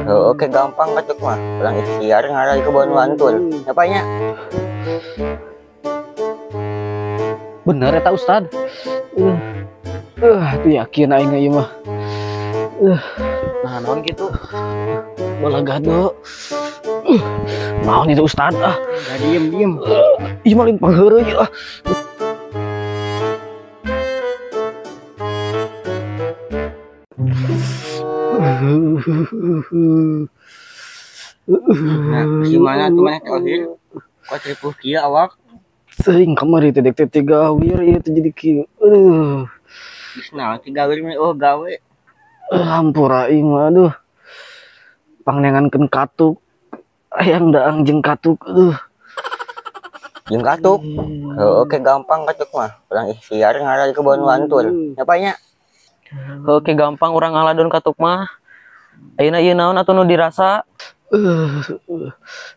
Oke gampang katuk mah. Urang ikhtiar ngarai kebon wantul. Napanya? Bener eta Ustad. Tuh yakin aing ieu mah. Nah, naon gitu? Balagado. Naon itu Ustad ah. Udah diem-diem. Ieu mah lain pangheureuy ah. Nah, gimana tuh maneh teh Ohir? Kok ripuh kieu awak? Teuing kamari teh dek teh gawir ieu teh jadi kieu. Aduh. Geus naon teh gawir mah oh gawe. Hampura aing mah aduh. Pangnengankeun katuk. Hayang daang jeung katuk aduh. Jeung katuk. Oke gampang katuk mah. Urang ikhtiar ngarai kebon wantul. Napanya? Oke gampang urang ngaladon katuk mah. Ayeuna ieu naon atuh nu dirasa?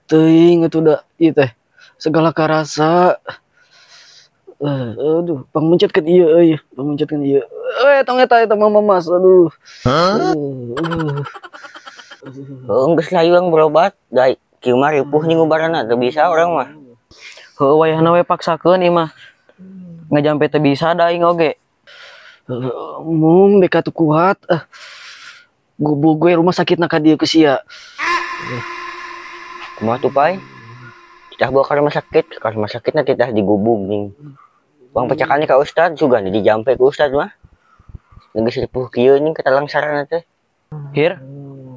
Teuing atuh da ieu teh. Segala karasa. Aduh, pangmencetkeun ieu euy, pangmencetkeun ieu. Tong eta eta mah Mas, aduh. Heuh, geus lah ieu berobat. Da kieu mah ripuh nyingubarana teu bisa urang mah. Heuh, wayahna we paksakeun ieu mah. Ngajampe teu bisa da aing oge. Mung deka tuh kuat. Gubug gue rumah sakit nak dieu ku sia. Kumaha tuh pai? Titah bawa ke rumah sakit nanti titah digubug ning. Bang pecakannya ka ustad juga nih dijampe ku ustad mah. Geus ripuh kieu ning katalangsaran teh. Hir.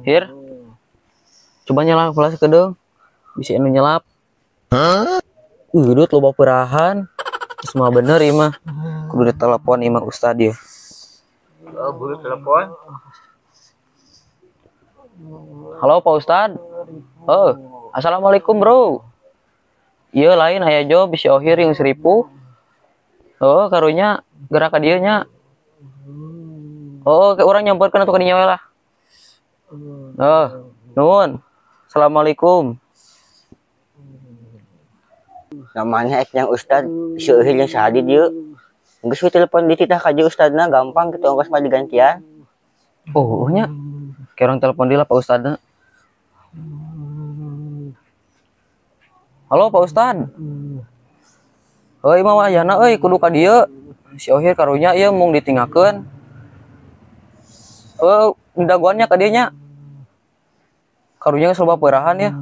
Hir. Coba nyelap kelas kedeung. Bisi anu nyelap. Hah? Dut loba perahan. Semua bener ieu mah. Kudu ditelepon ieu mah ustad ieu. Oh, buru telepon. Halo Pak Ustad. Oh, assalamualaikum bro. Iya lain aya job bisi Ohir yang seripu. Oh, karunya gerak ka dieu nya. Oh, ke urang nyamperkeun atuh ka dinya we lah. Oh, nuhun. Assalamualaikum. Namanya ek yang Ustad si Ohir yang saha di dieu. Geus we telepon dititah ka dieu ustadna gampang kitu ongkos mah digantian. Oh, nya. Kayak orang telepon dia lah Pak Ustadz. Halo Pak Ustadz. Heuy mah wayahna euy kudu ka dieu. Si Ohir karunya ieu mung ditinggalkeun. Heuh, dagoannya ka dieu nya. Karunya geus loba peurahan ya.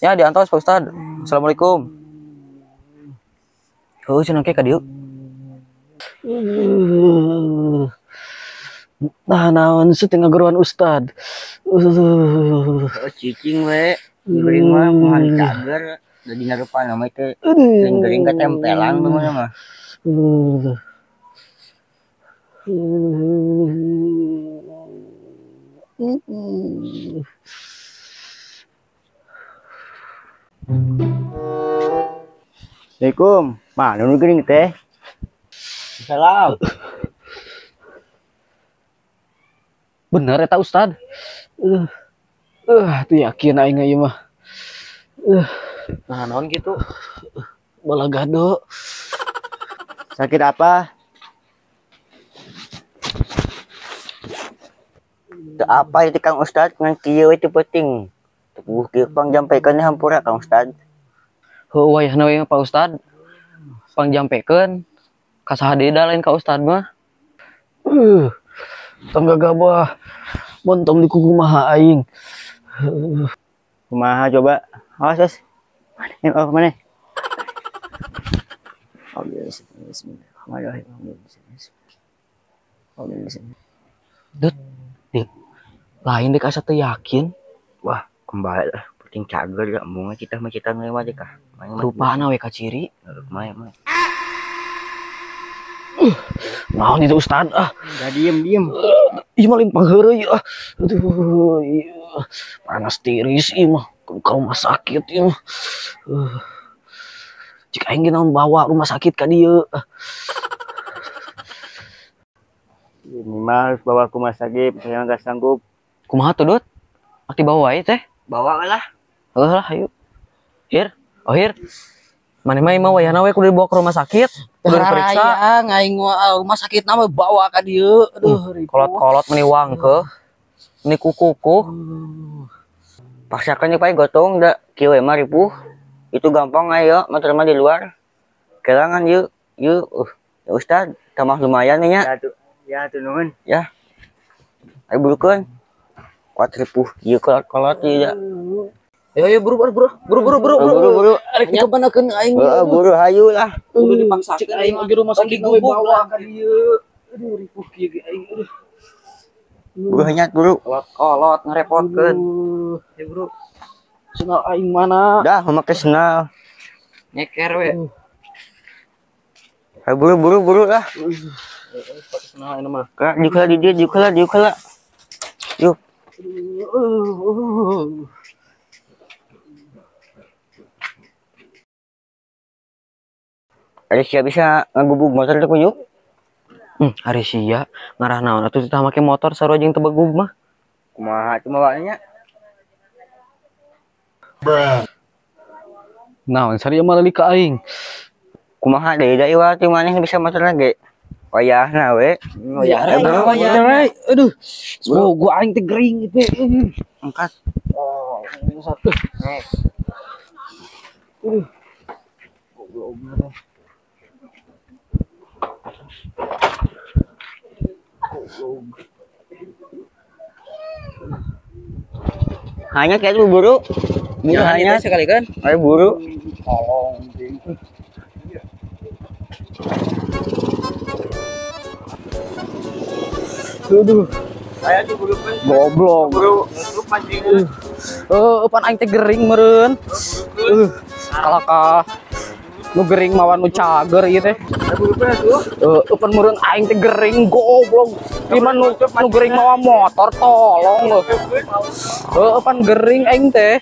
Ya diantos Pak Ustadz. Assalamualaikum. Heuh cenah ke ka dieu. Nah, naon sih tengah geruan Ustad. Cicing we, gering mah moal cager, jadi ngarupa nama itu gering ketempelan pokoknya mah. Assalamualaikum. Mana nu gering teh? Salam. Bener eta Ustad. Tuh yakin aing ieu mah. Nah, naon gitu? Balagado. Sakit apa? Teu apa itu Kang Ustad ngan kieu we teu penting. Tepuh kieu pangjampekeun hampura Kang Ustad. Heuh wayahna we Pak Ustad. Pangjampekeun ka saha deui da lain ka Ustad mah. Tong gagabah montong di kumaha aing. Kumaha coba? Awas, awas. Oh, mana? Oh, bismillahirrahmanirrahim. Dut, dik. Lain dek asa teu yakin. Wah, kembali lah. Penting cager ya embung kita mah cita ngewa dek ah. Rupana we ka ciri. Kumaha mah. Naon itu Ustad ah. Udah diem-diem. Ieu mah lain pangheureuy ah. Aduh, ieu panas tiris ieu mah. Ke rumah sakit ieu mah. Cik aing ge naon bawa rumah sakit ka dieu. Ini mah harus bawa ke rumah sakit, saya nggak sanggup. Kumaha tuh, Dut? Ak dibawa wae teh? Bawa lah. Heuh lah, ayo. Hir, Ohir. Maneh mah imah wayahna we kudu dibawa ke rumah sakit, kudu diperiksa. Aing rumah sakit nama bawa ka dieu. Aduh, kolot-kolot meni wangkeuh. Ini kuku-kuku. Paksakan pai gotong da kieu we mah ripuh. Itu gampang ayo motor mah di luar. Kelangan yuk, yuk. Ya Ustad, tambah lumayan nih nya. Ya tuh nuhun. Ya. Ayo burukeun. Kuat ripuh kieu kolot-kolot ieu ya. Ayo buru buru buru buru buru buru buru buru. Arek dikabanakeun aing. Heeh, buru hayu lah. Kudu dipaksakeun aing oge rumah sakit bawa ka dieu. Aduh ripuh kieu ge aing aduh. Buru hanyat buru. Kolot-kolot ngarepotkeun. Ya buru. Senal aing mana? Dah make senal. Nyeker we. Ayo buru buru buru lah. Pakai senal aing mah. Kak, diuk di dieu, diuk heula, diuk heula. Yuk. Ari sia bisa ngagubug motor teh kuyuk? Ari sia ngarah naon atuh tah make motor sarua jeung teu begug mah. Kumaha atuh mawana nya? Bruh. Naon sari mah lali ka aing. Kumaha deui da ieu teh maneh bisa motor lagi. Wayahna we. Wayahna. Aduh. Oh, gua aing teh gering teh. Angkat. Oh, satu. Aduh. Goblok teh. Hanya kayak lu buru. Buru hanya sekali kan? Ayo buru. Tolong. Aduh. Saya tuh buru kan. Goblok. Buru. Pancing. Pan aing teh gering meureun. Kalakah. Nu gering mawan nu cager ieu teh. Pan meureun aing teh gering goblok. Ieu mah nu gering mawa motor tolong leuh. Pan gering aing teh.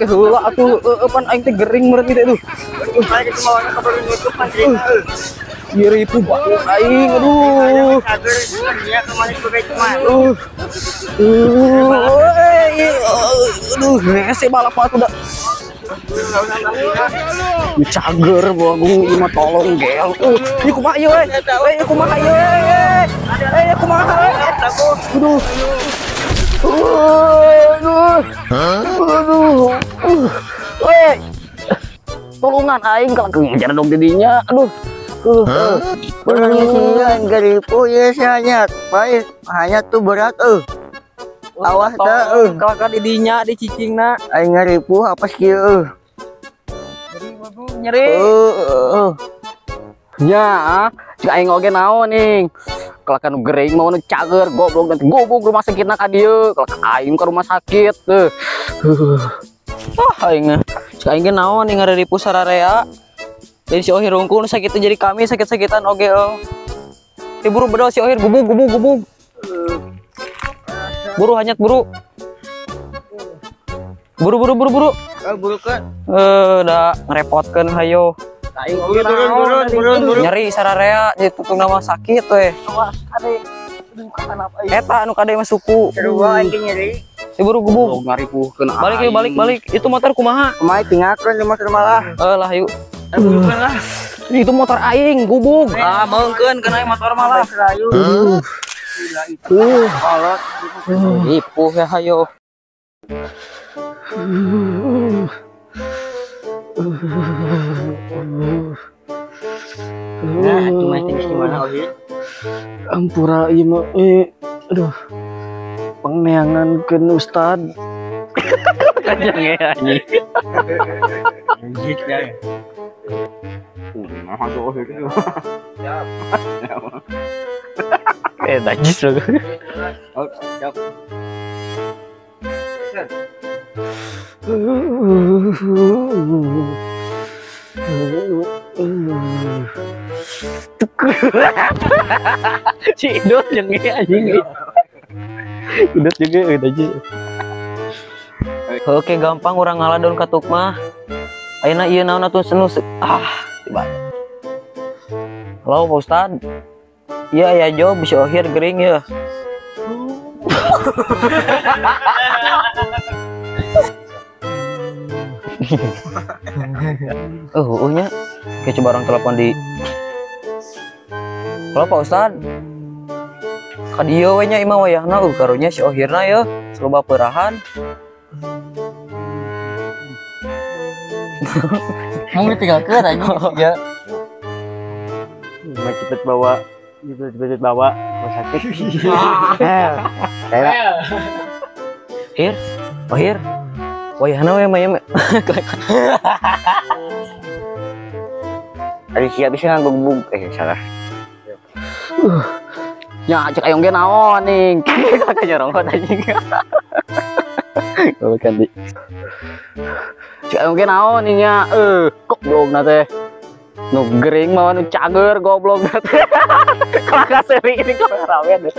Keheula atuh pan aing teh gering meureun ieu teh aduh. Ieu ripuh banget aing aduh. Aduh, hese balap atuh da. Cager bagung ieu mah tolong gel. Ieu kumaha ieu we? Ieu kumaha ieu we? Ieu kumaha we? Aduh. Aduh. Aduh. Weh. Tolongan aing kalau ngejar dong didinya. Aduh. Pengisian garipu ya hanya baik hanya tuh berat Awas dah kalau kan didinya dicicingna aing ngaripuh apa sih nyeri. Nya, cik aing oge naon ning. Kelakan nu gering mau nu cager goblok dan gubuk rumah sakitna ka dieu. Kelakan aing ke rumah sakit teuh. Wah aing. Cik aing ge naon ning ngariripuh sararea. Jadi si Ohir rungkul sakit jadi kami sakit-sakitan oge euy. Buru bedol si Ohir gubuk gubuk gubuk. Buru hanyat buru. Buru buru buru buru. Buru kan. Da ngerepotkeun hayo. Buru turun turun turun. Nyeri sararea jadi tutung nama sakit we. Awas kade. Aduh katanap aing. Eta anu kade mah suku. Sarua aing nyeri. Si buru gubuk. Ngaripuhkeun. Balik yuk balik balik. Itu motor kumaha? Kumaha tingakeun di motor malah. Lah yuk. Burukeun lah. Itu motor aing gubuk. Ah, meungkeun kana motor malah. Kolot. Ripuh ya hayo. Nah, cuma tinggi gimana Ohir? Ampura ieu mah aduh. Pangneangankeun Ustad. Kajang ya anjing. Anjing ya. Nah, tuh Ohir itu. Siap. Najis loh. Oh, siap. Si Idot jeung anjing. Idot juga aja. Oke, gampang urang ngalah daun katuk mah. Ayeuna ieu naon atuh senus. Ah, tiba. Halo Pak Ustad. Iya ya Jo bisa akhir gering ya. Nya. Oke, coba orang telepon di. Halo Pak Ustad. Ka dieu we nya imah wayahna karunya si Ohirna ye loba peurahan. Mau ditinggalkeun anjing ya. Mah cepet bawa, cepet bawa rumah sakit. Saya Hir, Ohir. Wayahna we mah ieu. Ari sia bisa ngagubug salah. Nya cek ayong ge naon ning. Kakak nyorongkot anjing. Goblok kan di. Cek ayong ge naon ning nya goblokna teh. Nu gering mah nu cager goblok teh. Kelaka seri ini kameramen.